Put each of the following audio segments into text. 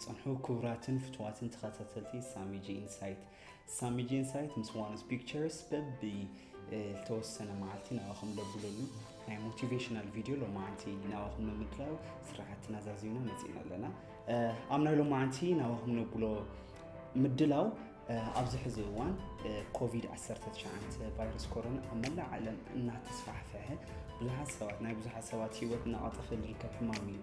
ጸንሑ ክቡራትን ፍትዋትን ተኸታተልቲ ሳሚጂ ኢንሳይት። ሳሚጂ ኢንሳይት ምስ ዋንስ ፒክቸርስ በቢ ዝተወሰነ መዓልቲ ናባኹም ደብለሉ ናይ ሞቲቬሽናል ቪድዮ ሎማዓንቲ ናባኹም ንምድላው ስራሕቲ ናዛዚና መጺና ኣለና። ኣብ ናይ ሎማዓንቲ ናባኹም ነብሎ ምድላው ኣብዚ ሕዚ እዋን ኮቪድ ዓሰርተ ትሽዓተ ቫይረስ ኮሮና ኣብ መላእ ዓለም እናተስፋሕፈሐ ብዙሓት ሰባት ናይ ብዙሓት ሰባት ህይወት እናቐጠፈ ዝርከብ ሕማም እዩ።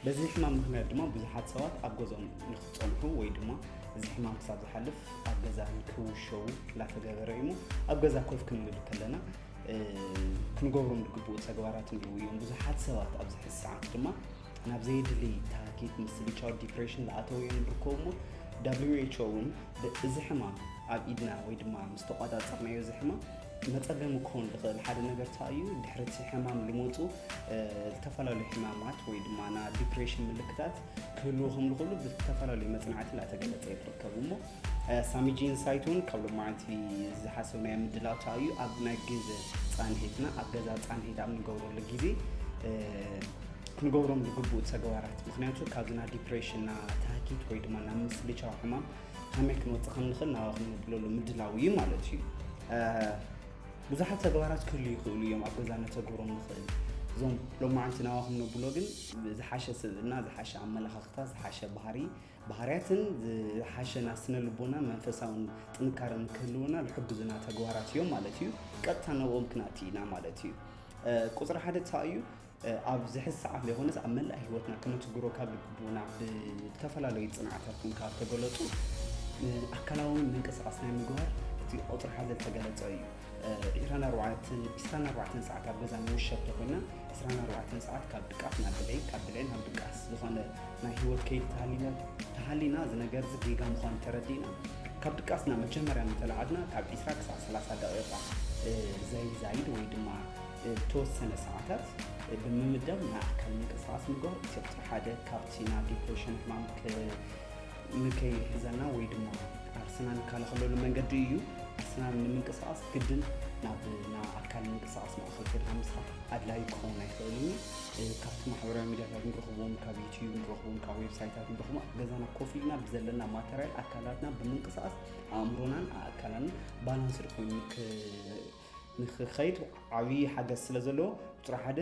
በዚ ሕማም ምኽንያት ድማ ብዙሓት ሰባት ኣብ ገዛኦም ንክፀንሑ ወይ ድማ እዚ ሕማም ክሳብ ዝሓልፍ ኣብ ገዛ ንክውሸቡ እናተገበረ እዩ። ኣብ ገዛ ኮፍ ክንብል ከለና ክንገብሮም ዝግብኡ ተግባራት እንህው እዮም። ብዙሓት ሰባት ኣብዚ ሕዚ ሰዓት ድማ ናብ ዘየድሊ ታህኪት፣ ምስልቻው፣ ዲፕሬሽን ዝኣተው እዮም ዝርከቡ እሞ ደብሊው ኤች ኦ እውን እዚ ሕማም ኣብ ኢድና ወይ ድማ ምስ ተቋጻጸርናዮ እዚ ሕማም መጸገሚ ክኸውን ዝኽእል ሓደ ነገር እንታይ እዩ? ድሕሪ እቲ ሕማም ዝመፁ ዝተፈላለዩ ሕማማት ወይ ድማ ና ዲፕሬሽን ምልክታት ክህልዉ ከም ዝኽእሉ ብዝተፈላለዩ መፅናዕቲ እናተገለፀ ይርከብ እሞ ሳሚጂ ኢንሳይት እውን ካብ ሎማዓንቲ ዝሓሰብናዮ ምድላው እንታይ እዩ? ኣብ ናይ ግዘ ፃንሒትና ኣብ ገዛ ፃንሒት ኣብ ንገብረሉ ግዜ ክንገብሮም ዝግብኡ ተግባራት። ምክንያቱ ካብዚ ና ዲፕሬሽን ና ታህኪት ወይ ድማ ናብ ምስልቻው ሕማም ከመይ ክንወፅእ ከም ንኽእል ናባኹም ነብለሉ ምድላው እዩ ማለት እዩ። ብዙሓት ተግባራት ክህሉ ይኽእሉ እዮም ኣብ ገዛ ነተግብሮም ንኽእል። እዞም ሎማዓንቲ ናባኹም ነብሎ ግን ዝሓሸ ስብእና፣ ዝሓሸ ኣመለኻኽታ፣ ዝሓሸ ባህሪ ባህርያትን ዝሓሸ ና ስነ ልቦና መንፈሳውን ጥንካረን ክህልወና ዝሕግዙና ተግባራት እዮም ማለት እዩ። ቀጥታ ነብኦም ክናቲ ኢና ማለት እዩ። ቁፅሪ ሓደ እንታይ እዩ? ኣብዚ ሕዚ ሰዓት ዘይኮነስ ኣብ መላእ ህይወትና ክነትግሮ ካብ ዝግብኡና ብዝተፈላለዩ ፅንዓታት እውን ካብ ተገለፁ ኣካላዊ ምንቅስቃስ ናይ ምግባር እቲ ቁፅሪ ሓደ ዝተገለፀ እዩ። ዒስራን ኣርባዕተን ዒስራን ኣርባዕተን ሰዓት ኣብ ገዛ ንውሸብ ተኮይና ዒስራን ኣርባዕተን ሰዓት ካብ ድቃስ ናብ ብልዒ ካብ ብልዒ ናብ ድቃስ ዝኾነ ናይ ህይወት ከይዲ ተሃሊና ተሃሊና እዚ ነገር እዚ ጌጋ ምዃኑ ተረዲእና ካብ ድቃስና መጀመርያ እንተለዓልና ካብ ዒስራ ክሳብ ሰላሳ ደቂቃ ዘይዛይድ ወይ ድማ ተወሰነ ሰዓታት ብምምዳብ ናይ ኣካል ምንቅስቃስ ምግባር እቲ ቁፅሪ ሓደ ካብቲ ናብ ዲፕሬሽን ሕማም ንከይሕዘና ወይ ድማ ኣርስና ንከላኸለሉ መንገዲ እዩ። ኣርስና ንምንቅስቃስ ግድን ናብ ና ኣካል ምንቅስቃስ ማእኸል ከድካ ምስራሕ ኣድላዩ ክኸውን ኣይኽእል እዩ። ካብቲ ማሕበራዊ ሚዲያታት ንረኽቦም ካብ ዩትዩብ ንረኽቦም ካብ ዌብሳይታት ንረኽቦም ኣብ ገዛና ኮፍ ኢልና ብዘለና ማተርያል ኣካላትና ብምንቅስቃስ ኣእምሮናን ኣእካላንን ባላንስድ ኮይኑ ንክኸይድ ዓብዪ ሓገዝ ስለ ዘለዎ ቁፅሪ ሓደ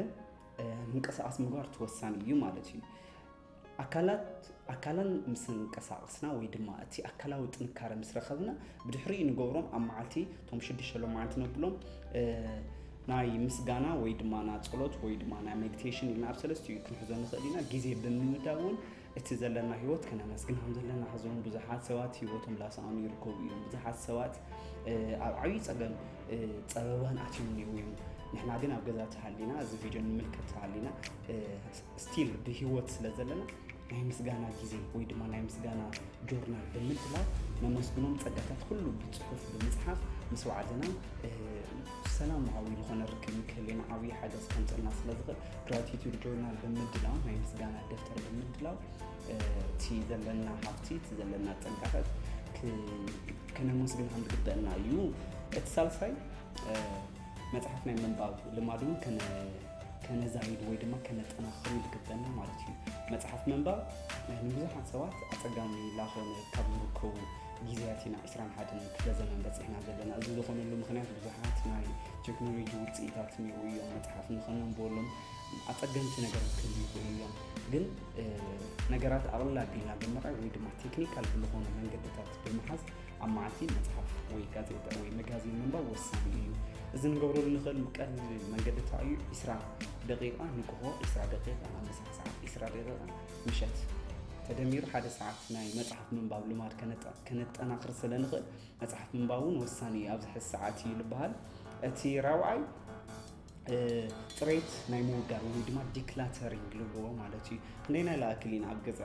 ምንቅስቃስ ምግባር ተወሳኒ እዩ ማለት እዩ። ኣካላት ኣካላን ምስ እንቀሳቀስና ወይ ድማ እቲ ኣካላዊ ጥንካረ ምስ ረኸብና ብድሕሪኡ ንገብሮም ኣብ መዓልቲ እቶም ሽዱሽተ ሎማዓንቲ ነብሎም ናይ ምስጋና ወይ ድማ ና ጸሎት ወይ ድማ ናይ ሜዲቴሽን ኢልና ኣብ ሰለስቲኡ ክንሕዞ ንኽእል ኢና። ግዜ ብምምዳብ እውን እቲ ዘለና ህይወት ከነመስግን ከም ዘለና ሕዞም ብዙሓት ሰባት ህይወቶም ላሰኣኑ ይርከቡ እዮም። ብዙሓት ሰባት ኣብ ዓብዪ ጸገም ጸበባን ኣትዮም እዮም። ንሕና ግን ኣብ ገዛ ተሃሊና እዚ ቪድዮ ንምልከት ተሃሊና ስቲል ብህይወት ስለ ዘለና ናይ ምስጋና ግዜ ወይ ድማ ናይ ምስጋና ጆርናል ብምድላው ነመስግኖም ጸጋታት ኩሉ ብጽሑፍ ብምጽሓፍ ምስ ባዕልና ሰላማዊ ዝኾነ ርክብ ንክህልየና ዓብዪ ሓገዝ ከምጽልና ስለ ዝኽእል ግራቲቱድ ጆርናል ብምድላው ናይ ምስጋና ደፍተር ብምድላው እቲ ዘለና ሃፍቲ እቲ ዘለና ጸጋታት ከነመስግን ከም ዝግበአና እዩ። እቲ ሳልሳይ መጽሓፍ ናይ ምንባብ ልማድ እውን ከነዛይድ ወይ ድማ ከነጠናኽሩ ዝግበና ማለት እዩ። መጽሓፍ ምንባብ ንብዙሓት ሰባት ኣጸጋሚ ላኾነ ካብ ዝርከቡ ግዜያት ኢና ዕስራን ሓደን ክፍለ ዘመን በጺሕና ዘለና። እዚ ዝኾነሉ ምኽንያት ብዙሓት ናይ ቴክኖሎጂ ውፅኢታት እኒአው እዮም። መጽሓፍ ንኸነንብበሎም ኣጸገምቲ ነገራት ክህሉ ይኽእሉ እዮም። ግን ነገራት ኣቕልል ኣቢልና ብምርኣይ ወይ ድማ ቴክኒካል ብዝኾነ መንገድታት ብምሓዝ ኣብ መዓልቲ መጽሓፍ ወይ ጋዜጣ ወይ መጋዚን ምንባብ ወሳኒ እዩ። እዚ ንገብረሉ ንኽእል ቀሊል መንገዲ እንታይ እዩ? ዒስራ ደቂቃ ንግሆ፣ ዒስራ ደቂቃ ኣብ ምሳሕ ሰዓት፣ ዒስራ ደቂቃ ምሸት ተደሚሩ ሓደ ሰዓት ናይ መጽሓፍ ምንባብ ልማድ ከነጠናኽር ስለ ንኽእል መጽሓፍ ምንባብ እውን ወሳኒ እዩ ኣብዚ ሕዚ ሰዓት እዩ ዝበሃል። እቲ ራብዓይ ፅሬት ናይ ምውጋድ ወይ ድማ ዲክላተሪንግ ልብዎ ማለት እዩ። ክንደይናይ ለኣክል ኢና ኣብ ገዛ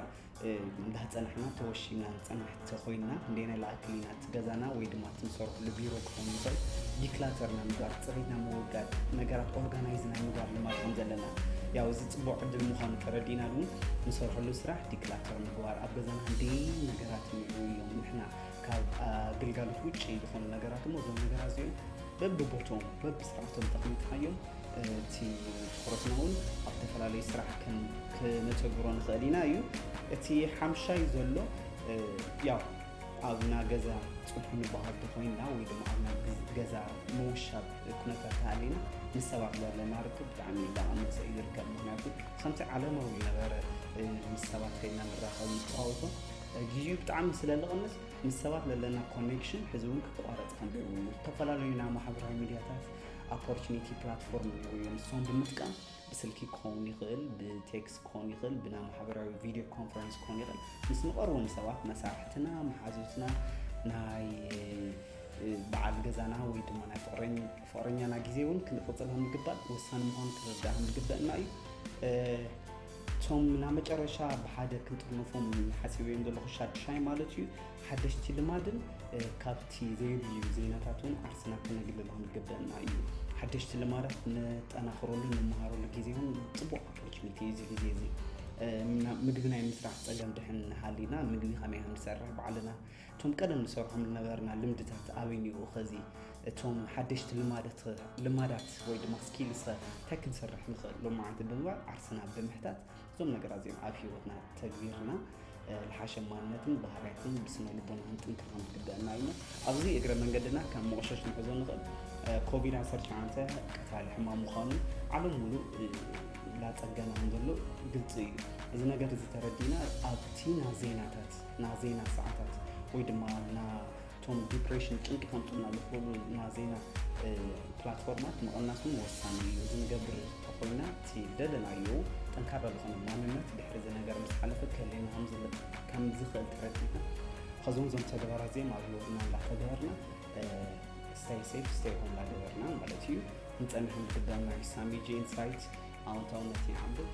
እንዳፀናሕና ተወሺና ንፀናሕ ተኮይንና ክንደይናይ ለኣክል ኢና እቲ ገዛና ወይ ድማ እቲ ንሰርሕሉ ቢሮ ክኸውን ይኽእል ዲክላተር ናይ ምግባር ፅሬት ናይ ምውጋድ ነገራት ኦርጋናይዝ ናይ ምግባር ልማድ ከም ዘለና ያው እዚ ፅቡቅ ዕድል ምዃኑ ተረዲእና እውን ንሰርሕሉ ስራሕ ዲክላተር ምግባር ኣብ ገዛና ክንደይ ነገራት እዮም ንሕና ካብ ግልጋሎት ውጭ ዝኾኑ ነገራት እሞ እዞም ነገራት እዚኦም በብቦትኦም በብስርዓቶም ተቐሚጥናዮም እቲ ትኩረትና እውን ኣብ ዝተፈላለዩ ስራሕ ከነተግብሮ ንኽእል ኢና እዩ። እቲ ሓምሻይ ዘሎ ያው ኣብና ገዛ ጽንሑ ንበሃል ተኮይንና ወይ ድማ ኣብና ገዛ ምውሻብ ኩነታት ተሃሊና ምስ ሰባት ዘለና ርክብ ብጣዕሚ እንዳቐነሰ እዩ ዝርከብ። ምክንያቱ ከምቲ ዓለማዊ ነበረ ምስ ሰባት ከይድና ንራኸብ ንተዋወሶ ግዜኡ ብጣዕሚ ስለ ዝቐንስ ምስ ሰባት ለለና ኮኔክሽን ሕዚ እውን ክቋረፅ ከም ዘለዎ ዝተፈላለዩ ናይ ማሕበራዊ ሚዲያታት ኦፖርቹኒቲ ፕላትፎርም እዮም እሶም ብምጥቃም ብስልኪ ክኸውን ይኽእል ብቴክስት ክኸውን ይኽእል ብና ማሕበራዊ ቪዲዮ ኮንፈረንስ ክኸውን ይኽእል ምስ ንቐርቦም ሰባት መሳርሕትና መሓዙትና ናይ በዓል ገዛና ወይ ድማ ናይ ፍቕረኛና ግዜ እውን ክንቕፅል ምግባእ ወሳኒ ምዃኑ ክርዳእ ምግበእና እዩ። እቶም ናብ መጨረሻ ብሓደ ክንጥርንፎም ሓሲበዮም ዘለኹ ሻድሻይ ማለት እዩ ሓደሽቲ ልማድን ካብቲ ዘይድልዩ ዜናታት እውን ዓርስና ክነግልሎም ዝግበእና እዩ። ሓደሽቲ ልማዳት ንጠናኽረሉ ንምሃረሉ ግዜ እውን ፅቡቅ ኦፖርቹኒቲ እዩ እዚ ግዜ እዚ። ምግቢ ናይ ምስራሕ ፀገም ድሕን ንሃሊና ምግቢ ከመይ ከም ንሰርሕ ባዕልና እቶም ቀደም ንሰርሖም ዝነበርና ልምድታት ኣበይ እኒኡ ኸዚ እቶም ሓደሽቲ ልማዳት ወይ ድማ ስኪልስ እንታይ ክንሰርሕ ንኽእል ሎማዓንቲ ብምባል ዓርስና ብምሕታት እዞም ነገራት እዚኦም ኣብ ህይወትና ተግቢርና ዝሓሸ ማንነትን ባህርያትን ብስነ ልቦና ክንጥንክር ከም ዝግበአና እዩ። ኣብዚ እግረ መንገድና ከም መቆሸሽ ንሕዞ ንኽእል ኮቪድ ዓሰርተ ሸውዓተ ቀታሊ ሕማም ምዃኑ ዓለም ሙሉእ ላፀገና ከም ዘሎ ግልፂ እዩ። እዚ ነገር እዚ ተረዲና ኣብቲ ናዜናታት ናዜና ሰዓታት ወይ ድማ ና እቶም ዲፕሬሽን ጭንቂ ከምፅኡና ዝኽእሉ ናዜና ፕላትፎርማት ምቕናስ እውን ወሳኒ እዩ። እዚ ንገብር ተኮይና እቲ ደለናዮ ጠንካራ ዝኾነ ማንነት ድሕሪ እዚ ነገር ምስ ሓለፈ ክህልየና ከም ዝኽእል ተረዲእና ከዞም ዞም ተግባራት እዚኦም ኣብ ህይወትና እንዳተገበርና stay safe stay home እንዳገበርና ማለት እዩ። ክንፀንሕ ዝግበአና ሳሚጂ ኢንሳይት ኣወንታውነት ይዓብል።